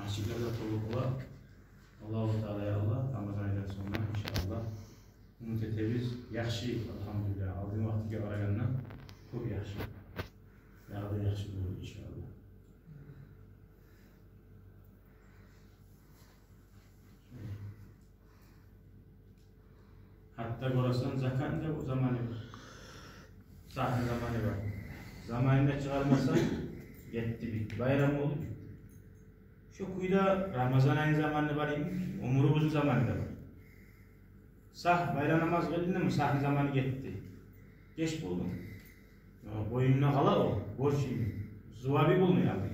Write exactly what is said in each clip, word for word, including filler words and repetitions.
Межитлер де толу бола. Аллагьу Таала, я Аллагь, Рамазан айдан сонг, иншааллагь, умут этебиз, яхшы, алгьамдулиллагь, алдын вакътиге къарагъанда кёп яхшы. Дагъы да яхшы болур, иншааллагь. Гьатта гёресен, закатны да заманы бар. Сагьны заманы бар. Заманында чыгъармасанг, гетди, битди. Байрам болду, битди. Шо кюйде Рамазан айны заманы бар йимик, оьмюрюбюзню заманы да бар. Сагь, байрам намаз къылдынгмы, сагьны заманы гетди. Геч болдунг. О, бойнунга къала о, борч йимик. Зувабы болмай къалды.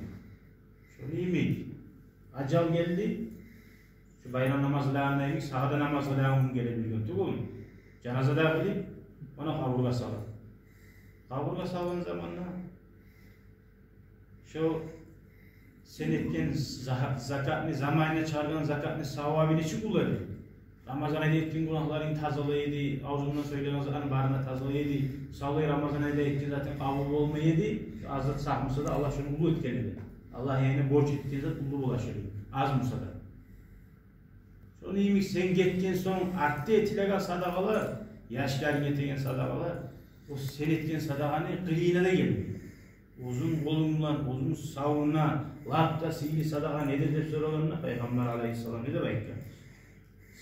Шону йимик, ажал гелди. Шо байрам намаз къылагъанда йимик, сагьа да намаз къылагъан гюн геле бир гюн тюгюлмю? Жаназа да къылып, ону къабургъа салып. Къабургъа салгъан заманда шо сен этген за-, закатны, заманында чыгъаргъан закатны савабы нечик уллу эди? Рамазан айда этген гюнагьларынгны тазалай эди, авзунгдан сёйлеген затны барын да тазалай эди. Савлай Рамазан айда этген затынг къабул болмай эди. Шо аз зат сагь буса да, Аллагь шону уллу этген эди. Аллагь янында борч этген зат уллу бола шо, аз буса да. Шону йимик, сен гетген сонг артда этилеген садагъалар, яшларынг этеген садагъалар, о сен этген садагъаны къырыйына да гелмей. Оьзюнг къолунг булан, оьзюнг савуна, лап да сыйлы садагъа недир деп сорагъанда, Пайхаммар алайгьиссалам не деп айтгъан?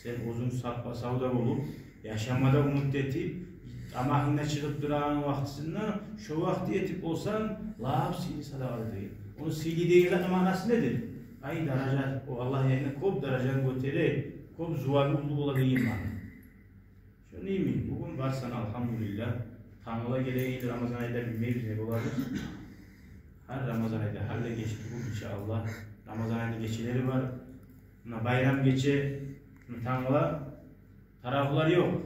Сен оьзюнг саппа-сав да болуп, яшамагъа да умут этип, тамагъынг да чыгъып турагъан вакътисинде, шо вакъти этип болсанг, лап сыйлы садагъа деген. Ону сыйлы деген затны маънасы недир? Ай, даража, о Аллагь янында кёп даражаны гётере, кёп зувабы уллу бола деген маъна. Шону йимик, бугюн барсан, алгьамдулиллагь, тангала гелеген йыл Рамазан айда билмейбиз не болабыз. Гьар Рамазан айда, гьали де гечди бу, иншааллагь. Рамазан айны гечелери бар. Муна байрам гече, муна тангала таравигьлер ёкъ.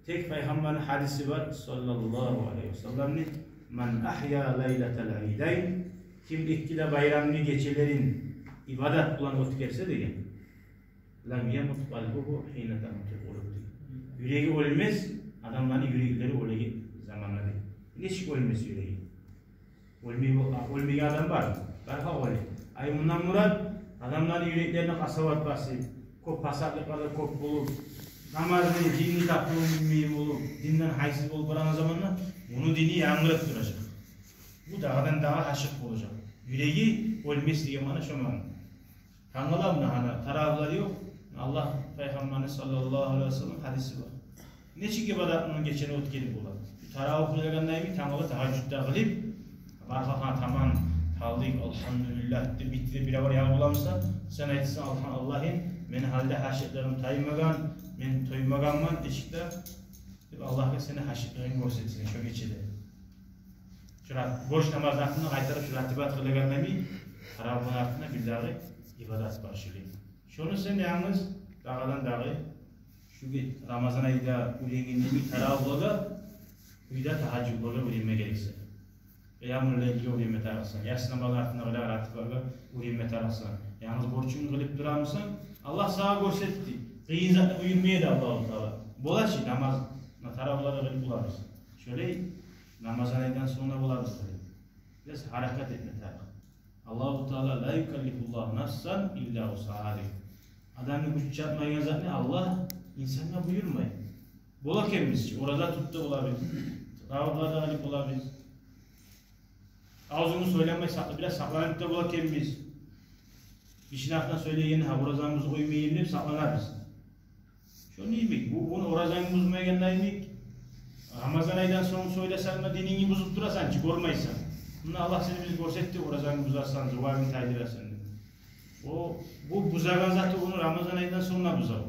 Тек Пайхаммарны гьадиси бар, саллаллагьу алайгьи ва салламны: «Ман агьья лайлатал идайн», ким эки де байрамны гечелерин ибадат булан оьтгерсе деген. «Лам ямут къалбугьу гьина тамутул къулуб», — дей. Юреги оьлмес, адамланы юреклери оьлеген заманда, дей. Нечик оьлмес юреги? Оьлмей бол-, а, оьлмеген адам бармы? Бар гьа оьле. Ай, мундан мурат, адамланы юреклерине къасават басып, кёп пасатлыкълар да кёп болуп, намазны, динни тапдырып билмейген болуп, динден гьайсыз болуп барагъан заманда, муну дини янгырып туражакъ. Бу дагъыдан-дагъы ашыкъ болажакъ. Юреги оьлмес деген маъна шо маъна. Тангала муна гьана таравигьлер ёкъ. Аллагь, Пайхаммарны саллаллагьу алайгьи ва саллам гьадиси бар. Нечик ибадатны гечени оьтгерип бола? Таравигь къылагъанда йимик, тангала тагьажжуд да къылып, баргъа гьа таман, таллыкъ, алгьамдулиллагь деп битди деп бир авар ягъып боламыса, сен айтасан: «Алгьам-, Аллагьым, мени гьали де гьашыкълыгъым таймагъан, мен тоймагъанман эшикде», — деп, Аллагьгъа сени гьашыкълыгъынгны гёрсетесен шо гечеде. Шо рат-, борч намазны артындан къайтарып шо ратибат къылагъанда йимик, таравигьни артында бир дагъы ибадат бар шолай. Шону сен янгыз дагъыдан-дагъы шу ге-, Рамазан айда уьйренгенде йимик таравигьлеге, уьйде тагьажжудлеге уьйренме герексен. Къиямул лайлге уьйренме тарыкъсан. Яссы намазны артында къылагъан ратибатлагъа уьйренме тарыкъсан. Янгыз борчунгну къылып турамысан, Аллагь сагъа гёрсетди. Къыйын затны буюрмай эди Аллагьу Таала. Бола чы намаз, на таравигьлеге къылып болабыз. Шолай Рамазан айдан сонг да болабыз къылып. Биз гьаракат этме тарыкъ. Аллагьу Таала: «Ла юкаллифуллагьу нафсан илла вусгьагьа», — дей. Адамны гючю чатмайгъан затны Аллагь инсангъа буюрмай. Бола экенбиз чи, ораза тутуп да болабыз, таравигьлер де къылып болабыз. Авзубузну сёйлемей сакъ-, бираз сакъланып да бола экенбиз. Гишини артындан сёйлегенни, гьа, оразамны бузуп къоймайым деп сакъланабыз. Шону йимик, бу, буну оразангны бузмайгъанда йимик, Рамазан айдан сонг сёйлесенг де, динингни бузуп турасан чы, гёрмейсен. Муна Аллагь сени бизге гёрсетди, оразангны бузасан, зувабынгны тайдырасан деп. О, бу бузагъан заты ону Рамазан айдан сонг да буза о.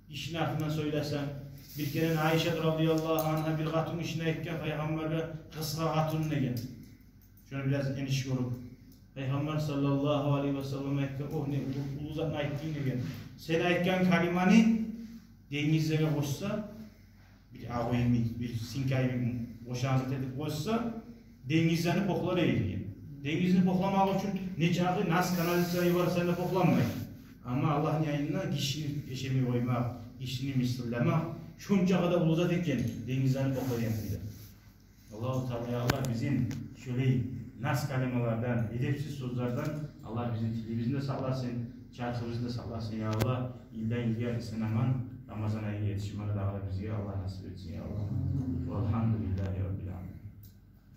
Гишини артындан сёйлесенг. Бир керен Айшат радияллагьу ангьа бир къатын гишини айтгъан Пайхаммаргъа, къысгъа къатын деген. Шону бираз эниш гёрюп, Пайхаммар саллаллагьу алайгьи ва саллам айтгъан: «О, не уллу, уллу затны айтдынг», — деген. «Сен айтгъан калиманы денгизлеге къошса, бир агъу йимик, бир синкай йимик къошагъан зат этип къошса, денгизлени похлар эди», — деген. Денгизни похламакъ учун нечакъы нас канализацияны йиберсенг де похланмай. Амма Аллагьны янында гишини эшемей къоймакъ, гишини мисгиллемек, шончакъы да уллу зат экен денгизлени похлайгъан кюйде. Аллагьу Таала, я Аллагь, бизин шолай нас калималардан, эдепсиз сёзлерден Аллагь бизин тилибизни де сакъласын, чархыбызны да сакъласын, я Аллагь. Йылдан йылгъа эсен-аман Рамазан айгъа етишмеге дагъы да бизге Аллагь насип этсин, я Аллагь.